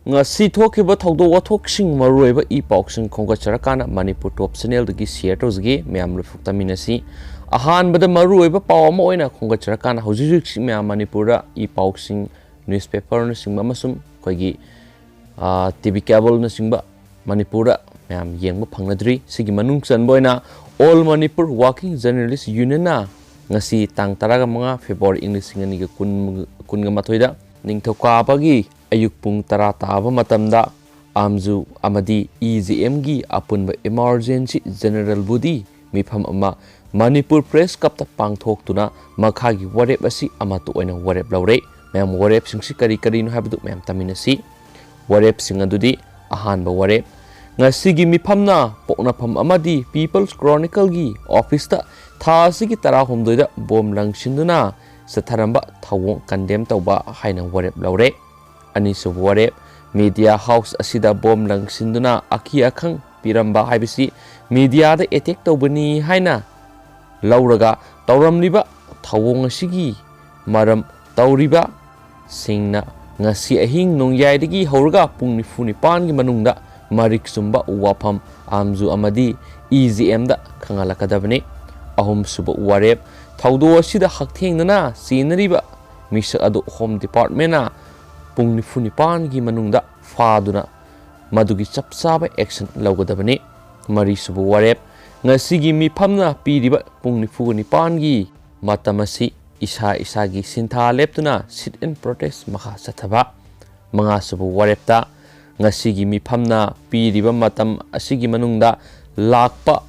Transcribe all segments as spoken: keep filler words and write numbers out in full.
ꯉꯁꯤ ꯊꯣꯛꯈꯤꯕ ꯊꯧꯗꯣꯛ ꯋꯥꯊꯣꯛꯁꯤꯡ, ꯃꯔꯨꯑꯣꯏꯕ ꯏ ꯄꯥꯎꯁꯤꯡ ꯈꯣꯝꯒꯠꯆꯔꯀꯥꯟꯗ ꯃꯅꯤꯄꯨꯔ ꯇꯣꯞ ꯆꯦꯅꯦꯜꯗꯒꯤ ꯁꯤꯌꯔ ꯇꯧꯖꯒꯦ꯫ ꯃꯌꯥꯝ ꯂꯣꯏꯐꯨꯛ ꯇꯥꯃꯤꯟꯅꯁꯤ꯫ ꯑꯍꯥꯟꯕꯗ ꯃꯔꯨꯑꯣꯏꯕ ꯄꯥꯎ ꯑꯃ ꯑꯣꯏꯅ ꯈꯣꯝꯒꯠꯆꯔꯀꯥꯟꯗ ꯍꯧꯖꯤꯛ ꯍꯧꯖꯤꯛꯁꯤ ꯃꯌꯥꯝ ꯃꯅꯤꯄꯨꯔꯗ ꯏ ꯄꯥꯎꯁꯤꯡ, ꯅ꯭ꯌꯨꯁꯄꯦꯄꯔꯅꯆꯤꯡꯕ ꯑꯃꯁꯨꯡ ꯑꯩꯈꯣꯏꯒꯤ, ꯑ, ꯇꯤ ꯚꯤ ꯀꯦꯕꯜꯅꯆꯤꯡꯕ ꯃꯅꯤꯄꯨꯔꯗ ꯃꯌꯥꯝ ꯌꯦꯡꯕ ꯐꯪꯅꯗ꯭ꯔꯤ꯫ ꯁꯤꯒꯤ ꯃꯅꯨꯡ ꯆꯟꯕ ꯑꯣꯏꯅ All Manipur Working Journalist Unionꯅ ꯉꯁꯤ ꯇꯥꯡ ꯇꯔꯥꯃꯉꯥ ꯐꯦꯕ꯭ꯔꯨꯋꯥꯔꯤ ꯏꯪ ꯂꯤꯁꯤꯡ ꯑꯅꯤꯒ ꯀꯨꯟ, ꯀꯨꯟꯃꯥꯊꯣꯏꯗ ꯅꯤꯡꯊꯧꯀꯥꯕꯒꯤ ꯑꯌꯨꯛ ꯄꯨꯡ ꯇꯔꯥ ꯇꯥꯕ ꯃꯇꯝꯗ ꯑꯥꯝꯖꯨ ꯑꯃꯗꯤ ꯏ ꯖꯦ ꯑꯦꯝꯒꯤ ꯑꯄꯨꯟꯕ ꯏꯃꯥꯔꯖꯦꯟꯁꯤ ꯖꯦꯅꯔꯦꯜ ꯕꯣꯗꯤ ꯃꯤꯐꯝ ꯑꯃ ꯃꯅꯤꯄꯨꯔ ꯄ꯭ꯔꯦꯁ ꯀ꯭ꯂꯕꯇ ꯄꯥꯡꯊꯣꯛꯇꯨꯅ ꯃꯈꯥꯒꯤ ꯋꯥꯔꯦꯞ ꯑꯁꯤ ꯑꯃꯠꯇ ꯑꯣꯏꯅ ꯋꯥꯔꯦꯞ ꯂꯧꯔꯦ꯫ ꯃꯌꯥꯝ, ꯋꯥꯔꯦꯞꯁꯤꯡꯁꯤ ꯀꯔꯤ ꯀꯔꯤꯅꯣ ꯍꯥꯏꯕꯗꯨ ꯃꯌꯥꯝ ꯇꯥꯃꯤꯟꯅꯁꯤ꯫ ꯋꯥꯔꯦꯞꯁꯤꯡ ꯑꯗꯨꯗꯤ: ꯑꯍꯥꯟꯕ ꯋꯥꯔꯦꯞ: ꯉꯁꯤꯒꯤ ꯃꯤꯐꯝꯅ ꯄꯣꯛꯅꯐꯝ ꯑꯃꯗꯤ ꯄꯤꯄꯜꯁ ꯀ꯭ꯔꯣꯅꯤꯀꯜꯒꯤ ꯑꯣꯐꯤꯁꯇ ꯊꯥ ꯑꯁꯤꯒꯤ ꯇꯔꯥꯍꯨꯝꯗꯣꯏꯗ ꯕꯣꯝ ꯂꯪꯁꯤꯟꯗꯨꯅ ꯆꯠꯊꯔꯝꯕ ꯊꯧꯑꯣꯡ ꯀꯟꯗꯦꯝ ꯇꯧꯕ ꯍꯥꯏꯅ ꯋꯥꯔꯦꯞ ꯂꯧꯔꯦ꯫ ꯑꯅꯤꯁꯨꯕ ꯋꯥꯔꯦꯞ: ꯃꯤꯗꯤꯌꯥ ꯍꯥꯎꯁ ꯑꯁꯤꯗ ꯕꯣꯝ ꯂꯪꯁꯤꯟꯗꯨꯅ ꯑꯀꯤ ꯑꯈꯪ ꯄꯤꯔꯝꯕ ꯍꯥꯏꯕꯁꯤ ꯃꯤꯗꯤꯌꯥꯗ ꯑꯦꯇꯦꯛ ꯇꯧꯕꯅꯤ ꯍꯥꯏꯅ ꯂꯧꯔꯒ ꯇꯧꯔꯝꯂꯤꯕ ꯊꯧꯑꯣꯡ ꯑꯁꯤꯒꯤ ꯃꯔꯝ ꯇꯧꯔꯤꯕꯁꯤꯡꯅ ꯉꯁꯤ ꯑꯍꯤꯡ ꯅꯣꯡꯌꯥꯏꯗꯒꯤ ꯍꯧꯔꯒ ꯄꯨꯡ ꯅꯤꯐꯨ ꯅꯤꯄꯥꯟꯒꯤ ꯃꯅꯨꯡꯗ ꯃꯔꯤꯛ ꯆꯨꯝꯕ ꯋꯥꯐꯝ ꯑꯥꯝꯖꯨ ꯑꯃꯗꯤ ꯏ ꯖꯤ ꯑꯦꯝꯗ ꯈꯪꯍꯜꯂꯛꯀꯗꯕꯅꯤ꯫ ꯑꯍꯨꯝꯁꯨꯕ ꯋꯥꯔꯦꯞ: ꯊꯧꯗꯣꯛ ꯑꯁꯤꯗ ꯍꯛꯊꯦꯡꯅꯅ ꯆꯦꯟꯅꯔꯤꯕ ꯃꯤꯁꯛ ꯑꯗꯨ ꯍꯣꯝ ꯗꯤꯄꯥꯔꯠꯃꯦꯟꯅ ꯄꯨꯡ ꯅꯤꯐꯨ ꯅꯤꯄꯥꯟꯒꯤ ꯃꯅꯨꯡꯗ ꯐꯥꯗꯨꯅ ꯃꯗꯨꯒꯤ ꯆꯞ ꯆꯥꯕ ꯑꯦꯛꯁꯟ ꯂꯧꯒꯗꯕꯅꯤ꯫ ꯃꯔꯤꯁꯨꯕ ꯋꯥꯔꯦꯞ: ꯉꯁꯤꯒꯤ ꯃꯤꯐꯝꯅ ꯄꯤꯔꯤꯕ ꯄꯨꯡ ꯅꯤꯐꯨ ꯅꯤꯄꯥꯟꯒꯤ ꯃꯇꯝ ꯑꯁꯤ ꯏꯁꯥ ꯏꯁꯥꯒꯤ ꯁꯤꯟꯊꯥ ꯂꯦꯞꯇꯨꯅ sit in protest ꯃꯈꯥ ꯆꯠꯊꯕ꯫ ꯃꯉꯥꯁꯨꯕ ꯋꯥꯔꯦꯞꯇ: ꯉꯁꯤꯒꯤ ꯃꯤꯐꯝꯅ ꯄꯤꯔꯤꯕ ꯃꯇꯝ ꯑꯁꯤꯒꯤ ꯃꯅꯨꯡꯗ ꯂꯥꯛꯄ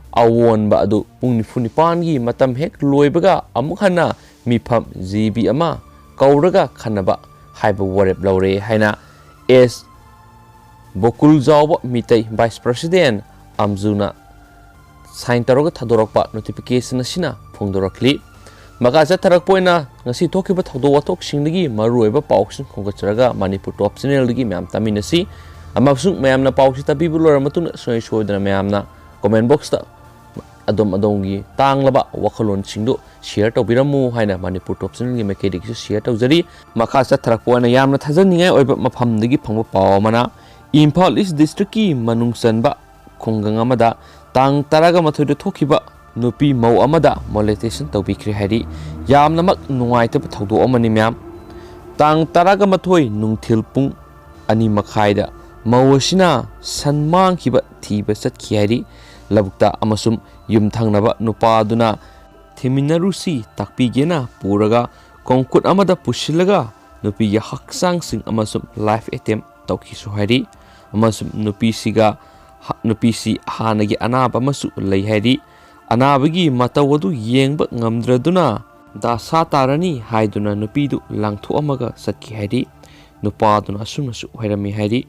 ꯑꯑꯣꯟꯕ ꯑꯗꯨ ꯄꯨꯡ ꯅꯤꯐꯨ ꯅꯤꯄꯥꯟꯒꯤ ꯃꯇꯝ ꯍꯦꯛ ꯂꯣꯏꯕꯒ ꯑꯃꯨꯛ ꯍꯟꯅ ꯃꯤꯐꯝ ꯖꯤ ꯕꯤ ꯑꯃ ꯀꯧꯔꯒ ꯈꯟꯅꯕ ꯍꯥꯏꯕ ꯋꯥꯔꯦꯞ ꯂꯧꯔꯦ ꯍꯥꯏꯅ ꯑꯦꯁ ꯕꯣꯀꯨꯜꯖꯥꯎꯕ ꯃꯤꯇꯩ, ꯚꯥꯏꯁ ꯄ꯭ꯔꯁꯤꯗꯦꯟ ꯑꯥꯝꯖꯨꯅ ꯁꯥꯏꯟ ꯇꯧꯔꯒ ꯊꯥꯗꯣꯔꯛꯄ ꯅꯣꯇꯤꯐꯤꯀꯦꯁꯟ ꯑꯁꯤꯅ ꯐꯣꯡꯗꯣꯔꯛꯂꯤ꯫ ꯃꯈꯥ ꯆꯠꯊꯔꯛꯄ ꯑꯣꯏꯅ ꯉꯁꯤ ꯊꯣꯛꯈꯤꯕ ꯊꯧꯗꯣꯛ ꯋꯥꯊꯣꯛꯁꯤꯡꯗꯒꯤ ꯃꯔꯨꯑꯣꯏꯕ ꯄꯥꯎꯁꯤꯡ ꯈꯣꯝꯒꯠꯆꯔꯒ ꯃꯅꯤꯄꯨꯔ ꯇꯣꯞ ꯆꯦꯅꯦꯜꯗꯒꯤ ꯃꯌꯥꯝ ꯇꯥꯃꯤꯟꯅꯁꯤ꯫ ꯑꯃꯁꯨꯡ ꯃꯌꯥꯝꯅ ꯄꯥꯎꯁꯤ ꯇꯥꯕꯤꯕ ꯂꯣꯏꯔꯕ ꯃꯇꯨꯡꯗ ꯁꯨꯡꯁꯣꯏ ꯁꯣꯏꯗꯅ ꯃꯌꯥꯝꯅ ꯀꯣꯃꯦꯟ ꯕꯣꯛꯁꯇ ꯑꯗꯣꯝ ꯑꯗꯣꯝꯒꯤ ꯇꯥꯡꯂꯕ ꯋꯥꯈꯜꯂꯣꯟꯁꯤꯡꯗꯨ share ꯇꯧꯕꯤꯔꯝꯃꯨ ꯍꯥꯏꯅ ꯃꯅꯤꯄꯨꯔ ꯇꯣꯞ ꯆꯦꯅꯦꯜꯒꯤ ꯃꯥꯏꯀꯩꯗꯒꯤꯁꯨ share ꯇꯧꯖꯔꯤ꯫ ꯃꯈꯥ ꯆꯠꯊꯔꯛꯄ ꯑꯣꯏꯅ ꯌꯥꯝꯅ ꯊꯥꯖꯅꯤꯡꯉꯥꯏ ꯑꯣꯏꯕ ꯃꯐꯝꯗꯒꯤ ꯐꯪꯕ ꯄꯥꯎ ꯑꯃꯅ, ꯏꯝꯐꯥꯜ ꯏꯁ ꯗꯤꯁꯇ꯭ꯔꯤꯛꯀꯤ ꯃꯅꯨꯡ ꯆꯟꯕ ꯈꯨꯡꯒꯪ ꯑꯃꯗ ꯇꯥꯡ ꯇꯔꯥꯒ ꯃꯥꯊꯣꯏꯗ ꯊꯣꯛꯈꯤꯕ ꯅꯨꯄꯤ ꯃꯧ ꯑꯃꯗ molestation ꯇꯧꯕꯤꯈ꯭ꯔꯦ ꯍꯥꯏꯔꯤ꯫ ꯌꯥꯝꯅꯃꯛ ꯅꯨꯡꯉꯥꯏꯇꯕ ꯊꯧꯗꯣꯛ ꯑꯃꯅꯤ ꯃꯌꯥꯝ꯫ ꯇꯥꯡ ꯇꯔꯥꯒ ꯃꯥꯊꯣꯏ ꯅꯨꯡꯊꯤꯜ ꯄꯨꯡ ꯑꯅꯤ ꯃꯈꯥꯏꯗ ꯃꯧ ꯑꯁꯤꯅ ꯁꯟ ꯃꯥꯡꯈꯤꯕ ꯊꯤꯕ ꯆꯠꯈꯤ ꯍꯥꯏꯔꯤ꯫ ꯂꯧꯕꯨꯛꯇ ꯑꯃꯁꯨꯡ ꯌꯨꯝꯊꯪꯅꯕ ꯅꯨꯄꯥꯗꯨꯅ ꯊꯤꯃꯤꯟꯅꯔꯨꯁꯤ ꯇꯥꯛꯄꯤꯒꯦꯅ ꯄꯨꯔꯒ ꯀꯣꯡꯀꯨꯠ ꯑꯃꯗ ꯄꯨꯁꯤꯜꯂꯒ ꯅꯨꯄꯤꯒꯤ ꯍꯛꯆꯥꯡꯁꯤꯡ ꯑꯃꯁꯨꯡ life attempt ꯇꯧꯈꯤꯁꯨ ꯍꯥꯏꯔꯤ꯫ ꯑꯃꯁꯨꯡ ꯅꯨꯄꯤꯁꯤꯒ, ꯅꯨꯄꯤꯁꯤ ꯍꯥꯟꯅꯒꯤ ꯑꯅꯥꯕ ꯑꯃꯁꯨ ꯂꯩ ꯍꯥꯏꯔꯤ꯫ ꯑꯅꯥꯕꯒꯤ ꯃꯇꯧ ꯑꯗꯨ ꯌꯦꯡꯕ ꯉꯝꯗ꯭ꯔꯗꯨꯅ ꯗꯁꯥ ꯇꯥꯔꯅꯤ ꯍꯥꯏꯗꯨꯅ ꯅꯨꯄꯤꯗꯨ ꯂꯥꯡꯊꯣꯛꯑꯝꯃꯒ ꯆꯠꯈꯤ ꯍꯥꯏꯔꯤ꯫ ꯅꯨꯄꯥꯗꯨꯅ ꯑꯁꯨꯝꯅꯁꯨ ꯍꯥꯏꯔꯝꯃꯤ ꯍꯥꯏꯔꯤ,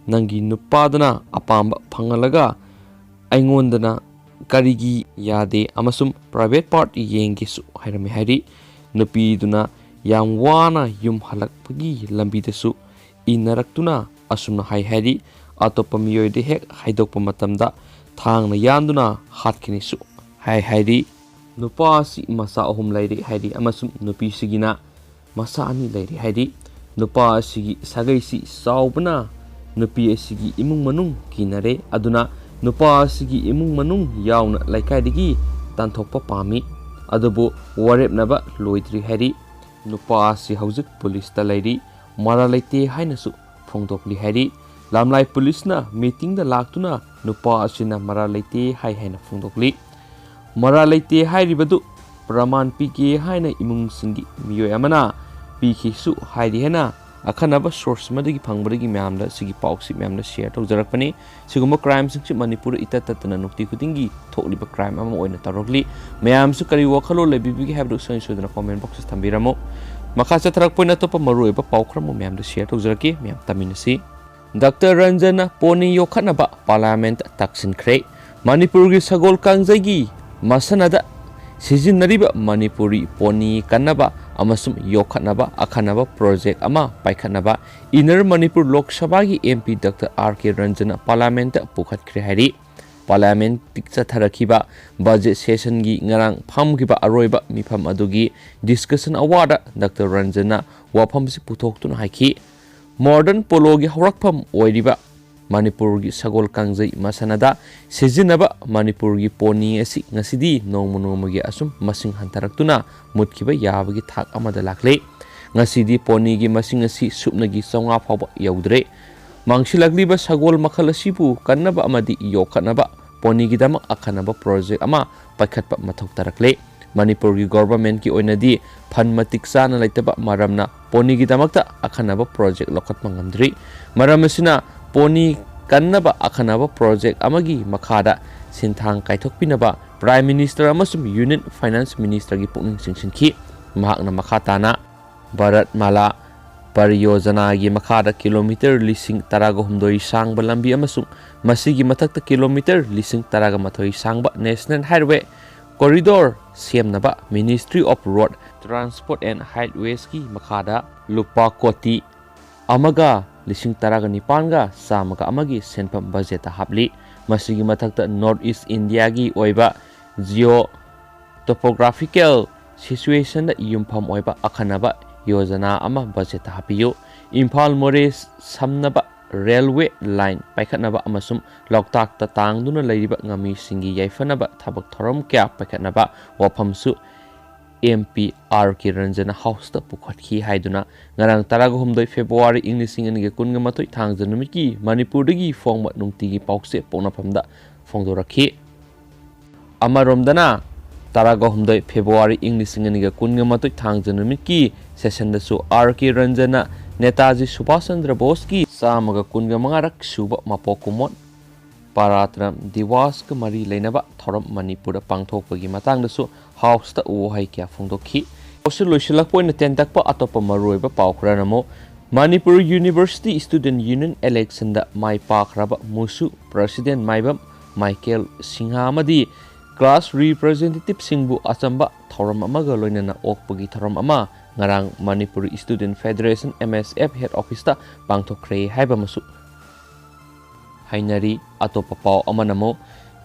"ꯅꯪꯒꯤ ꯅꯨꯄꯥꯗꯨꯅ ꯑꯄꯥꯝꯕ ꯐꯪꯍꯜꯂꯒ ꯑꯩꯉꯣꯟꯗꯅ ꯀꯔꯤꯒꯤ ꯌꯥꯗꯦ ꯑꯃꯁꯨꯡ private part ꯌꯦꯡꯒꯦꯁꯨ ꯍꯥꯏꯔꯝꯃꯤ" ꯍꯥꯏꯔꯤ꯫ ꯅꯨꯄꯤꯗꯨꯅ ꯌꯥꯝ ꯋꯥꯅ ꯌꯨꯝ ꯍꯜꯂꯛꯄꯒꯤ ꯂꯝꯕꯤꯗꯁꯨ ꯏꯟꯅꯔꯛꯇꯨꯅ ꯑꯁꯨꯝꯅ ꯍꯥꯏ ꯍꯥꯏꯔꯤ, "ꯑꯇꯣꯞꯄ ꯃꯤꯑꯣꯏꯗ ꯍꯦꯛ ꯍꯥꯏꯗꯣꯛꯄ ꯃꯇꯝꯗ ꯊꯥꯡꯅ ꯌꯥꯟꯗꯨꯅ ꯍꯥꯠꯈꯤꯅꯤꯁꯨ" ꯍꯥꯏ ꯍꯥꯏꯔꯤ꯫ ꯅꯨꯄꯥ ꯑꯁꯤ ꯃꯆꯥ ꯑꯍꯨꯝ ꯂꯩꯔꯦ ꯍꯥꯏꯔꯤ ꯑꯃꯁꯨꯡ ꯅꯨꯄꯤꯁꯤꯒꯤꯅ ꯃꯆꯥ ꯑꯅꯤ ꯂꯩꯔꯦ ꯍꯥꯏꯔꯤ꯫ ꯅꯨꯄꯥ ꯑꯁꯤꯒꯤ ꯁꯥꯒꯩꯁꯤ ꯆꯥꯎꯕꯅ ꯅꯨꯄꯤ ꯑꯁꯤꯒꯤ ꯏꯃꯨꯡ ꯃꯅꯨꯡ ꯀꯤꯅꯔꯦ꯫ ꯑꯗꯨꯅ ꯅꯨꯄꯥ ꯑꯁꯤꯒꯤ ꯏꯃꯨꯡ ꯃꯅꯨꯡ ꯌꯥꯎꯅ ꯂꯩꯀꯥꯏꯗꯒꯤ ꯇꯥꯟꯊꯣꯛꯄ ꯄꯥꯝꯃꯤ꯫ ꯑꯗꯨꯕꯨ ꯋꯥꯔꯦꯞꯅꯕ ꯂꯣꯏꯗ꯭ꯔꯤ ꯍꯥꯏꯔꯤ꯫ ꯅꯨꯄꯥ ꯑꯁꯤ ꯍꯧꯖꯤꯛ ꯄꯨꯂꯤꯁꯇ ꯂꯩꯔꯤ꯫ ꯃꯔꯥꯜ ꯂꯩꯇꯦ ꯍꯥꯏꯅꯁꯨ ꯐꯣꯡꯗꯣꯛꯂꯤ ꯍꯥꯏꯔꯤ꯫ ꯂꯝꯂꯥꯏ ꯄꯨꯂꯤꯁꯅ ꯃꯤꯇꯤꯡꯗ ꯂꯥꯛꯇꯨꯅ ꯅꯨꯄꯥ ꯑꯁꯤꯅ ꯃꯔꯥꯜ ꯂꯩꯇꯦ ꯍꯥꯏ ꯍꯥꯏꯅ ꯐꯣꯡꯗꯣꯛꯂꯤ꯫ ꯃꯔꯥꯜ ꯂꯩꯇꯦ ꯍꯥꯏꯔꯤꯕꯗꯨ ꯄ꯭ꯔꯃꯥꯟ ꯄꯤꯒꯦ ꯍꯥꯏꯅ ꯏꯃꯨꯡꯁꯤꯡꯒꯤ ꯃꯤꯑꯣꯏ ꯑꯃꯅ ꯄꯤꯈꯤꯁꯨ ꯍꯥꯏꯔꯤ ꯍꯥꯏꯅ ꯑꯈꯟꯅꯕ source ꯑꯃꯗꯒꯤ ꯐꯪꯕꯗꯒꯤ ꯃꯌꯥꯝꯗ ꯁꯤꯒꯤ ꯄꯥꯎꯁꯤ ꯃꯌꯥꯝꯗ share ꯇꯧꯖꯔꯛꯄꯅꯤ꯫ ꯁꯤꯒꯨꯝꯕ crimeꯁꯤꯡꯁꯤ ꯃꯅꯤꯄꯨꯔꯗ ꯏꯇꯠ ꯇꯠꯇꯅ ꯅꯨꯡꯇꯤ ꯈꯨꯗꯤꯡꯒꯤ ꯊꯣꯛꯂꯤꯕ crime ꯑꯃ ꯑꯣꯏꯅ ꯇꯧꯔꯛꯂꯤ꯫ ꯃꯌꯥꯝꯁꯨ ꯀꯔꯤ ꯋꯥꯈꯜꯂꯣꯟ ꯂꯩꯕꯤꯕꯒꯦ ꯍꯥꯏꯕꯗꯨ ꯁꯣꯏꯗꯅ ꯁꯣꯏꯗꯅ comment boxꯇ ꯊꯝꯕꯤꯔꯝꯃꯨ꯫ ꯃꯈꯥ ꯆꯠꯊꯔꯛꯄ ꯑꯣꯏꯅ ꯑꯇꯣꯞꯄ ꯃꯔꯨꯑꯣꯏꯕ ꯄꯥꯎ ꯈꯔ ꯑꯃꯨꯛ ꯃꯌꯥꯝꯗ share ꯇꯧꯖꯔꯛꯀꯦ꯫ ꯃꯌꯥꯝ ꯇꯥꯃꯤꯟꯅꯁꯤ꯫ Doctor ꯔꯟꯖꯟꯅ pony ꯌꯣꯛꯈꯠꯅꯕ Parliamentꯇ ꯇꯛꯁꯤꯟꯈ꯭ꯔꯦ꯫ ꯃꯅꯤꯄꯨꯔꯒꯤ ꯁꯒꯣꯜ ꯀꯥꯡꯖꯩꯒꯤ ꯃꯁꯥꯟꯅꯗ ꯁꯤꯖꯤꯟꯅꯔꯤꯕ ꯃꯅꯤꯄꯨꯔꯤ pony ꯀꯟꯅꯕ ꯑꯃꯁꯨꯡ ꯌꯣꯛꯈꯠꯅꯕ ꯑꯈꯟꯅꯕ project ꯑꯃ ꯄꯥꯏꯈꯠꯅꯕ Inner Manipur ꯂꯣꯛ ꯁꯚꯥꯒꯤ MP ꯗꯥꯛꯇꯔ ꯑꯥꯔ ꯀꯦ ꯔꯟꯖꯟꯅ Parliamentꯇ ꯄꯨꯈꯠꯈ꯭ꯔꯦ ꯍꯥꯏꯔꯤ꯫ Parliament ꯆꯠꯊꯔꯛꯈꯤꯕ budget session ꯒꯤ ꯉꯔꯥꯡ ꯐꯝꯈꯤꯕ ꯑꯔꯣꯏꯕ ꯃꯤꯐꯝ ꯑꯗꯨꯒꯤ discussion hour ꯗ Doctor ꯔꯟꯖꯟꯅ ꯋꯥꯐꯝꯁꯤ ꯄꯨꯊꯣꯛꯇꯨꯅ ꯍꯥꯏꯈꯤ, modern polo ꯒꯤ ꯍꯧꯔꯛꯐꯝ ꯑꯣꯏꯔꯤꯕ ꯃꯅꯤꯄꯨꯔꯒꯤ ꯁꯒꯣꯜ ꯀꯥꯡꯖꯩ ꯃꯁꯥꯟꯅꯗ ꯁꯤꯖꯤꯟꯅꯕ ꯃꯅꯤꯄꯨꯔꯒꯤ pony ꯑꯁꯤ ꯉꯁꯤꯗꯤ ꯅꯣꯡꯃ ꯅꯣꯡꯃꯒꯤ ꯑꯁꯨꯝ ꯃꯁꯤꯡ ꯍꯟꯊꯔꯛꯇꯨꯅ ꯃꯨꯠꯈꯤꯕ ꯌꯥꯕꯒꯤ ꯊꯥꯛ ꯑꯃꯗ ꯂꯥꯛꯂꯦ꯫ ꯉꯁꯤꯗꯤ pony ꯒꯤ ꯃꯁꯤꯡ ꯑꯁꯤ ꯁꯨꯞꯅꯒꯤ ꯆꯥꯝꯃꯉꯥ ꯐꯥꯎꯕ ꯌꯧꯗ꯭ꯔꯦ꯫ ꯃꯥꯡꯁꯤꯜꯂꯛꯂꯤꯕ ꯁꯒꯣꯜ ꯃꯈꯜ ꯑꯁꯤꯕꯨ ꯀꯟꯅꯕ ꯑꯃꯗꯤ ꯌꯣꯛꯈꯠꯅꯕ pony ꯒꯤꯗꯃꯛ ꯑꯈꯟꯅꯕ project ꯑꯃ ꯄꯥꯏꯈꯠꯄ ꯃꯊꯧ ꯇꯥꯔꯛꯂꯦ꯫ ꯃꯅꯤꯄꯨꯔꯒꯤ government ꯀꯤ ꯑꯣꯏꯅꯗꯤ fund ꯃꯇꯤꯛ ꯆꯥꯅ ꯂꯩꯇꯕ ꯃꯔꯝꯅ pony ꯒꯤꯗꯃꯛꯇ ꯑꯈꯟꯅꯕ project ꯂꯧꯈꯠꯄ ꯉꯝꯗ꯭ꯔꯤ꯫ ꯃꯔꯝ ꯑꯁꯤꯅ pony ꯀꯟꯅꯕ ꯑꯈꯟꯅꯕ project ꯑꯃꯒꯤ ꯃꯈꯥꯗ ꯁꯤꯟꯊꯥꯡ ꯀꯥꯏꯊꯣꯛꯄꯤꯅꯕ Prime Minister ꯑꯃꯁꯨꯡ Union Finance Minister ꯒꯤ ꯄꯨꯛꯅꯤꯡ ꯆꯤꯡꯁꯤꯟꯈꯤ꯫ ꯃꯍꯥꯛꯅ ꯃꯈꯥ ꯇꯥꯅ ꯚꯥꯔꯠ ꯃꯥꯂꯥ ꯄꯔꯤꯌꯣꯖꯅꯥꯒꯤ ꯃꯈꯥꯗ kilometre ꯂꯤꯁꯤꯡ ꯇꯔꯥꯒ ꯍꯨꯝꯗꯣꯏ ꯁꯥꯡꯕ ꯂꯝꯕꯤ ꯑꯃꯁꯨꯡ ꯃꯁꯤꯒꯤ ꯃꯊꯛꯇ kilometre ꯂꯤꯁꯤꯡ ꯇꯔꯥꯒ ꯃꯥꯊꯣꯏ ꯁꯥꯡꯕ National Highway corridor ꯁꯦꯝꯅꯕ Ministry of Road Transport and Highways ꯀꯤ ꯃꯈꯥꯗ ꯂꯨꯄꯥ ꯀꯣꯇꯤ ꯑꯃꯒ ꯂꯤꯁꯤꯡ ꯇꯔꯥꯒ ꯅꯤꯄꯥꯟꯒ ꯆꯥꯝꯃꯒ ꯑꯃꯒꯤ ꯁꯦꯟꯐꯝ budget ꯇ ꯍꯥꯞꯂꯤ꯫ ꯃꯁꯤꯒꯤ ꯃꯊꯛꯇ North East India ꯒꯤ ꯑꯣꯏꯕ geo topographical situation ꯗ ꯌꯨꯝꯐꯝ ꯑꯣꯏꯕ ꯑꯈꯟꯅꯕ ꯌꯣꯖꯅꯥ ꯑꯃ budget ꯇ ꯍꯥꯞꯄꯤꯌꯨ꯫ ꯏꯝꯐꯥꯜ ꯃꯣꯔꯦ ꯁꯝꯅꯕ railway line ꯄꯥꯏꯈꯠꯅꯕ ꯑꯃꯁꯨꯡ ꯂꯣꯛꯇꯥꯛꯇ ꯇꯥꯡꯗꯨꯅ ꯂꯩꯔꯤꯕ ꯉꯥꯃꯤꯁꯤꯡꯒꯤ ꯌꯥꯏꯐꯅꯕ ꯊꯕꯛ ꯊꯧꯔꯝ ꯀꯌꯥ ꯄꯥꯏꯈꯠꯅꯕ ꯋꯥꯐꯝꯁꯨ M P R K ꯔꯟꯖꯟꯅ House ꯇ ꯄꯨꯈꯠꯈꯤ ꯍꯥꯏꯗꯨꯅ ꯉꯔꯥꯡ ꯇꯔꯥꯒ ꯍꯨꯝꯗꯣꯏ February ꯏꯪ ꯂꯤꯁꯤꯡ ꯑꯅꯤꯒ ꯀꯨꯟꯒ ꯃꯥꯊꯣꯏ ꯊꯥꯡꯖ ꯅꯨꯃꯤꯠꯀꯤ ꯃꯅꯤꯄꯨꯔꯗꯒꯤ ꯐꯣꯡꯕ ꯅꯨꯡꯇꯤꯒꯤ ꯄꯥꯎꯆꯦ ꯄꯣꯛꯅꯐꯝꯗ ꯐꯣꯡꯗꯣꯔꯛꯈꯤ꯫ ꯑꯃꯔꯣꯝꯗꯅ, ꯇꯔꯥꯒ ꯍꯨꯝꯗꯣꯏ February ꯏꯪ ꯂꯤꯁꯤꯡ ꯑꯅꯤꯒ ꯀꯨꯟꯒ ꯃꯥꯊꯣꯏ ꯊꯥꯡꯖ ꯅꯨꯃꯤꯠꯀꯤ session ꯗꯁꯨ R K ꯔꯟꯖꯟꯅ ꯅꯦꯇꯥꯖꯤ ꯁꯨꯚꯥꯁ ꯆꯟꯗ꯭ꯔ ꯕꯣꯁꯀꯤ ꯆꯥꯝꯃꯒ ꯀꯨꯟꯒ ꯃꯉꯥꯔꯛ ꯁꯨꯕ ꯃꯄꯣꯛ ꯀꯨꯝꯑꯣꯟ ꯄꯔꯥꯀ꯭ꯔꯝ ꯗꯤꯋꯥꯁꯀ ꯃꯔꯤ ꯂꯩꯅꯕ ꯊꯧꯔꯝ ꯃꯅꯤꯄꯨꯔꯗ ꯄꯥꯡꯊꯣꯛꯄꯒꯤ ꯃꯇꯥꯡꯗꯁꯨ House ꯇ ꯋꯥꯍꯩ ꯀꯌꯥ ꯐꯣꯡꯗꯣꯛꯈꯤ꯫ ꯄꯥꯎꯁꯤ ꯂꯣꯏꯁꯤꯜꯂꯛꯄ ꯑꯣꯏꯅ ꯇꯦꯟꯇꯛꯄ ꯑꯇꯣꯞꯄ ꯃꯔꯨꯑꯣꯏꯕ ꯄꯥꯎ ꯈꯔꯅ ꯑꯃꯨꯛ, Manipur University Student Union election ꯗ ꯃꯥꯏ ꯄꯥꯛꯈ꯭ꯔꯕ ꯃꯨꯁꯨ President ꯃꯥꯏꯕꯝ ꯃꯥꯏꯀꯦꯜ ꯁꯤꯡꯍ ꯑꯃꯗꯤ class representative ꯁꯤꯡꯕꯨ ꯑꯆꯝꯕ ꯊꯧꯔꯝ ꯑꯃꯒ ꯂꯣꯏꯅꯅ ꯑꯣꯛꯄꯒꯤ ꯊꯧꯔꯝ ꯑꯃ ꯉꯔꯥꯡ Manipur Student Federation, M S F, head office ꯇ ꯄꯥꯡꯊꯣꯛꯈ꯭ꯔꯦ ꯍꯥꯏꯕ ꯑꯃꯁꯨ ꯍꯥꯏꯅꯔꯤ꯫ ꯑꯇꯣꯞꯄ ꯄꯥꯎ ꯑꯃꯅ ꯑꯃꯨꯛ,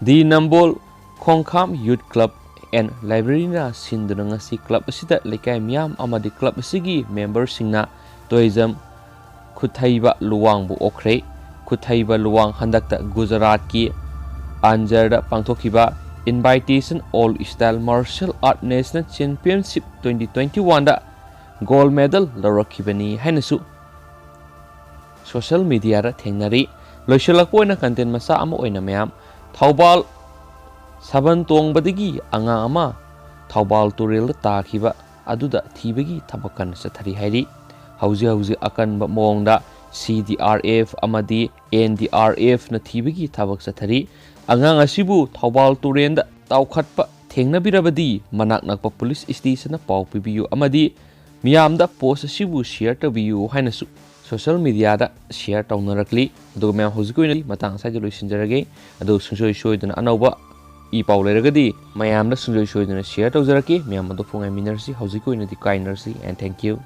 ꯗꯤ ꯅꯝꯕꯣꯜ ꯈꯣꯡꯈꯥꯝ Youth Club and Library ꯅ ꯁꯤꯟꯗꯨꯅ ꯉꯁꯤ club ꯑꯁꯤꯗ ꯂꯩꯀꯥꯏ ꯃꯤꯌꯥꯝ ꯑꯃꯗꯤ club ꯑꯁꯤꯒꯤ member ꯁꯤꯡꯅ tourism ꯈꯨꯠꯊꯩꯕ ꯂꯨꯋꯥꯡꯕꯨ ꯑꯣꯛꯈ꯭ꯔꯦ꯫ ꯈꯨꯠꯊꯩꯕ ꯂꯨꯋꯥꯡ ꯍꯟꯗꯛꯇ ꯒꯨꯖꯔꯥꯠꯀꯤ ꯑꯟꯖꯔꯗ ꯄꯥꯡꯊꯣꯛꯈꯤꯕ Invitation All Style Martial Art National Championship twenty twenty-one ꯗ gold medal ꯂꯧꯔꯛꯈꯤꯕꯅꯤ ꯍꯥꯏꯅꯁꯨ social media ꯗ ꯊꯦꯡꯅꯔꯤ꯫ ꯂꯣꯏꯁꯤꯜꯂꯛꯄ ꯑꯣꯏꯅ content ꯃꯆꯥ ꯑꯃ ꯑꯣꯏꯅ ꯃꯌꯥꯝ, ꯊꯧꯕꯥꯜ ꯁꯥꯕꯜ ꯇꯣꯡꯕꯗꯒꯤ ꯑꯉꯥꯡ ꯑꯃ ꯊꯧꯕꯥꯜ ꯇꯨꯔꯦꯜꯗ ꯇꯥꯈꯤꯕ ꯑꯗꯨꯗ ꯊꯤꯕꯒꯤ ꯊꯕꯛ ꯀꯟꯅ ꯆꯠꯊꯔꯤ ꯍꯥꯏꯔꯤ꯫ ꯍꯧꯖꯤꯛ ꯍꯧꯖꯤꯛ ꯑꯀꯟꯕ ꯃꯑꯣꯡꯗ C D R F ꯑꯃꯗꯤ N D R F ꯅ ꯊꯤꯕꯒꯤ ꯊꯕꯛ ꯆꯠꯊꯔꯤ꯫ ꯑꯉꯥꯡ ꯑꯁꯤꯕꯨ ꯊꯧꯕꯥꯜ ꯇꯨꯔꯦꯜꯗ ꯇꯥꯎꯈꯠꯄ ꯊꯦꯡꯅꯕꯤꯔꯕꯗꯤ ꯃꯅꯥꯛ ꯅꯛꯄ police station ꯗ ꯄꯥꯎ ꯄꯤꯕꯤꯌꯨ ꯑꯃꯗꯤ ꯃꯤꯌꯥꯝꯗ post ꯑꯁꯤꯕꯨ share ꯇꯧꯕꯤꯌꯨ ꯍꯥꯏꯅꯁꯨ social media ꯗ share ꯇꯧꯅꯔꯛꯂꯤ꯫ ꯑꯗꯨꯒ ꯃꯌꯥꯝ, ꯍꯧꯖꯤꯛꯀꯤ ꯑꯣꯏꯅꯗꯤ ꯃꯇꯥꯡ ꯑꯁ꯭ꯋꯥꯏꯗ ꯂꯣꯏꯁꯤꯟꯖꯔꯒꯦ꯫ ꯑꯗꯨ ꯁꯨꯡꯁꯣꯏ ꯁꯣꯏꯗꯅ ꯑꯅꯧꯕ ꯏ ꯄꯥꯎ ꯂꯩꯔꯒꯗꯤ ꯃꯌꯥꯝꯗ ꯁꯨꯡꯁꯣꯏ ꯁꯣꯏꯗꯅ share ꯇꯧꯖꯔꯛꯀꯦ꯫ ꯃꯌꯥꯝ ꯑꯗꯨ ꯐꯣꯡꯉꯥꯏꯃꯤꯟꯅꯔꯁꯤ꯫ ꯍꯧꯖꯤꯛꯀꯤ ꯑꯣꯏꯅꯗꯤ ꯀꯥꯏꯅꯔꯁꯤ, and thank you꯫